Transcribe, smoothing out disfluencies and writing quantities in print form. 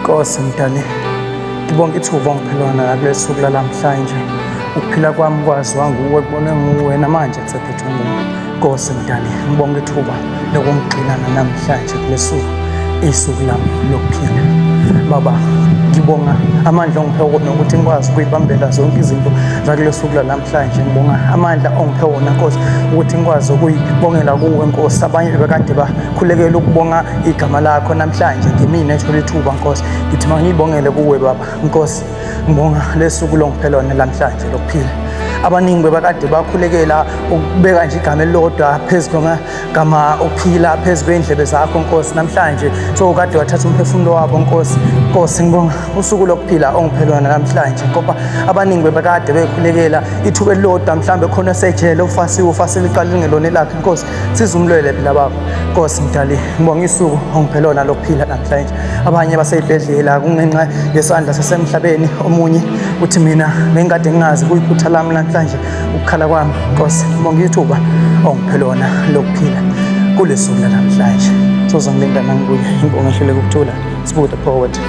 Nkosi Mdali, ngibonga ithuba ongiphe lona kuleli suku lalamhlanje. Ukuphila kwami kwaziwa nguwe, kubonwe nguwe, namanje kusephethwe nguwe. Nkosi Mdali, ngibonga ithuba lokungigcina namhlanje kuleli suku, isuku lami lokuphila. Baba, ngibonga amandla ongiphe wona ukuthi ngikwazi ukuyibambela zonke izinto zakuleli suku lanamhlanje. Ngibonga amandla ongiphe wona, Nkosi, ukuthi ngikwazi ukuyibongela kuwe, Nkosi. Abanye bebekade bakhulekela ukubonga igama lakho, namhlanje ngimina ethola ithuba, Nkosi. Ngithi mangiyibongele kuwe, Baba. Nkosi, ngibonga lesuku longiphe lona namhlanje lokuphila. Abaningi bebakade bakhulekela ukubeka nje igama elilodwa phezu kwamagama okuphila phezu kwey'ndlebe zakho, Nkosi. Namhlanje so kade wathatha umphefumulo wabo, Nkosi. Nkosi, ngibonga usuku lokuphila ongiphe lona namhlanje, ngoba abaningi bebekade bekhulekela ithuba elilodwa, mhlawumbe khona esejele ufasiwe, ufasile icala lingelona elakhe. Nkosi, siza umlwele phela, Baba. Nkosi Mdali, ngibonga isuku ongiphe lona lokuphila namhlanje. Abanye basey'bhedlela kungenxa yesandla sasemhlabeni. Omunye uthi, "Mina bengikade ngingazi, kuyiphutha lami, namhlanje ukukhala kwami." Nkosi, ngibonga ithuba ongiphe lona lokuphila kulesuku lanamhlanje. Sozongilinda nangibuye. Imbongo ehluleka ukuthula, Sibu the Poet.